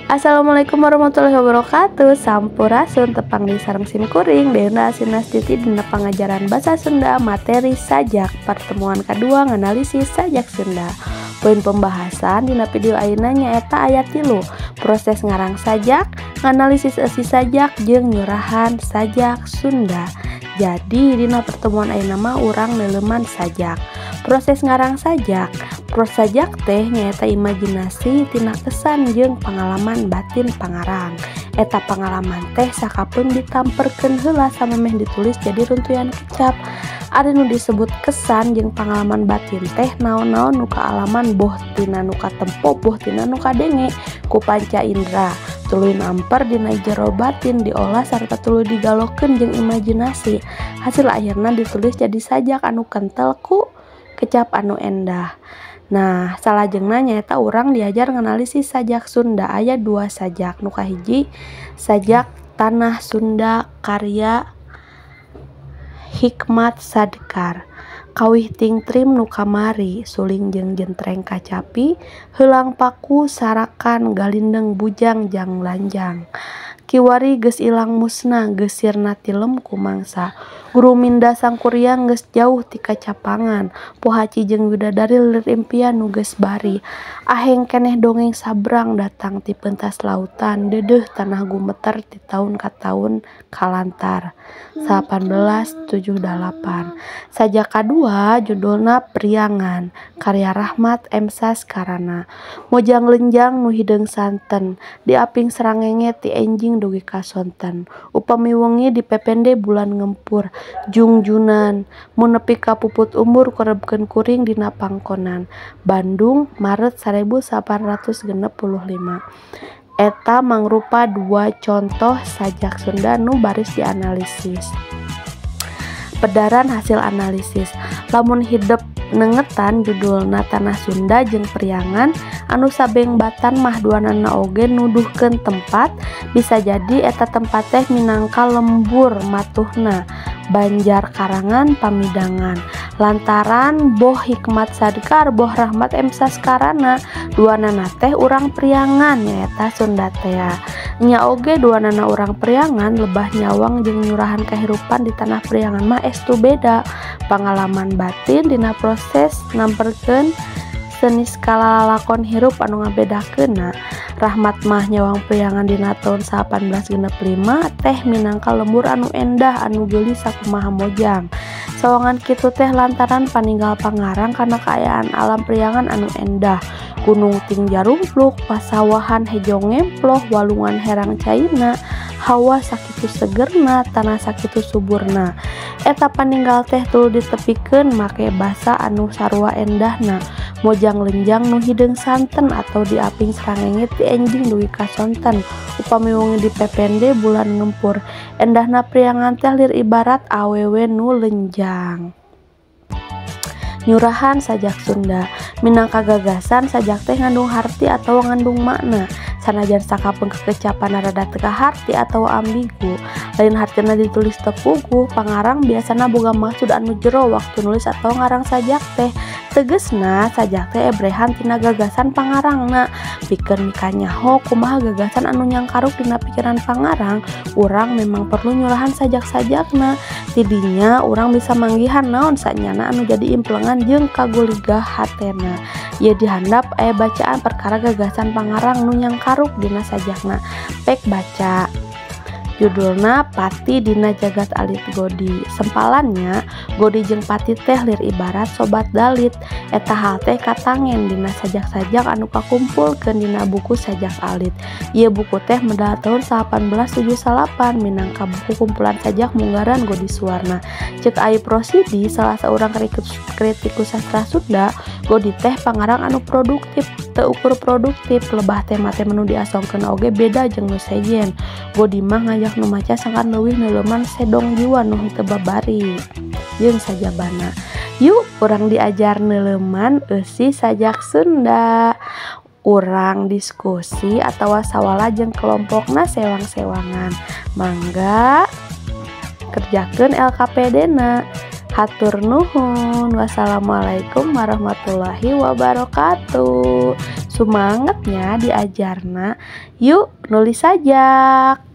Assalamualaikum warahmatullahi wabarakatuh. Sampurasun, tepang di sareng sim kuring Deuna Sinastiti dina pangajaran bahasa Sunda materi sajak pertemuan kedua nganalisis sajak Sunda. Poin pembahasan dina video ayeuna nyaeta aya 3, proses ngarang sajak, nganalisis eusi sajak jeung nyurahan sajak Sunda. Jadi dina pertemuan ayeuna mah urang neuleman sajak. Proses ngarang sajak. Proses sajak teh nyaeta imajinasi tina kesan jeung pangalaman batin pangarang. Eta pangalaman teh sakapeung ditamperkeun heula samemeh ditulis jadi runtuyan kecap. Ari nu disebut kesan jeung pangalaman batin teh naon-naon nu kaalaman boh tina nu katempo boh tina nu kadenge ku panca indera. Tuluy namper dina jero batin diolah sarta tuluy digalokeun jeung imajinasi. Hasil akhirna ditulis jadi sajak anu kental ku kecap anu endah. Nah, salajengna nyaeta urang diajar nganalisis sajak Sunda. Aya 2 sajak. Nu kahiji sajak Tanah Sunda karya Hikmat Sadkar. Kawih tingtrim nu kamari suling jeung jentreng kacapi heulang paku sarakan galindeng bujang jang lanjang. Kiwari geus ilang musna geus sirna tilem ku mangsa. Guruminda sangkuriang geus jauh ti kacapangan. Pohaci jeung widadari lir impian nu geus bari. Aheng keneh dongeng sabrang datang ti pentas lautan. Deudeuh tanah gumeter ti taun ka taun kalantar. 1878. Sajak kadua judulna Priangan karya Rahmat M. Saskarana. Mojang lenjang nu hideung santen diaping sarangenge ti enjing dugi ka sonten. Upami wengi dipepende bulan ngempur jungjunan mun nepi ka puput umur korebkeun kuring dina pangkonan. Bandung, Maret 1865. Eta mangrupa 2 contoh sajak Sunda nu baris dianalisis. Pedaran hasil analisis. Lamun hidep nengetan judulna Tanah Sunda jeung Priangan anu sabeng batan mah duanana oge nuduhkeun tempat, bisa jadi eta tempat teh minangka lembur matuhna Banjar Karangan Pamidangan. Lantaran boh Hikmat Sadkar boh Rahmat M. Saskarana duanana teh urang Priangan nyaeta Sunda tea. Nya oge duanana urang Priangan lebah nyawang jeung nyurahan kahirupan di tanah Priangan mah estu beda. Pangalaman batin dina proses namperkeun seni skala lalakon hirup anu ngabedakeunna. Rahmat mah nyawang Priangan dina taun 1865 teh minangka lembur anu endah anu geulis sakumaha mojang. Sawangan kitu teh lantaran paninggal pangarang kana kaayaan alam Priangan anu endah. Gunung ting jarumpluk, pasawahan hejo ngemploh, walungan herang caina, hawa sakitu segerna, tanah sakitu suburna. Eta paninggal teh tuluy ditepikeun make basa anu sarua endahna. Mojang lenjang nu hideung santen atau diaping sarangenge ti enjing dugi ka sonten. Upami wengi dipepende bulan ngempur. Endahna Priangan teh lir ibarat awewe nu lenjang. Nyurahan sajak Sunda minangka gagasan sajak teh ngandung harti atau ngandung makna. Sanajan sakapeung kekecapan rada teu kaharti atau ambigu, lain hartina ditulis teu puguh, pangarang biasana boga maksud anu jero waktu nulis atau ngarang sajak teh. Tegesna sajak teh ebrehan tina gagasan pangarangna. Pikeun mikanyaho kumaha gagasan anu nyangkaruk dina pikiran pangarang, urang memang perlu nyurahan sajak-sajakna. Tidinya urang bisa manggihan naon sanyana anu jadi implengan jeung kaguligah hatena. Ieu dihandap aya bacaan perkara gagasan pangarang nu nyangkaruk dina sajakna. Pek baca. Judulna Pati Dina Jagat Alit Godi. Sempalannya Godi jeung Pati teh lir ibarat sobat dalit. Eta hal teh katangen dina sajak-sajak anu kakumpulkeun dina buku Sajak Alit. Ieu buku teh medal tahun 1878 minangka buku kumpulan sajak munggaran Godi Suwarna. Ceuk Aip Rosidi salah saurang kritikus sastra Sunda, Godi teh pangarang anu produktif, teu ukur produktif, lebah tema-tema nu diasongkeun oge beda jeung nu sejen. Godi mah ngajak nu maca sangkan leuwih neuleman sedong jiwa nu henteu babari jeung sajabana. Yuk urang diajar neuleman eusi sajak Sunda. Urang diskusi atawa sawala jeung kelompokna sewang-sewangan. Mangga kerjakeun LKPD-na. Hatur nuhun. Wassalamualaikum warahmatullahi wabarakatuh. Sumanget nya diajarna. Yuk nulis sajak.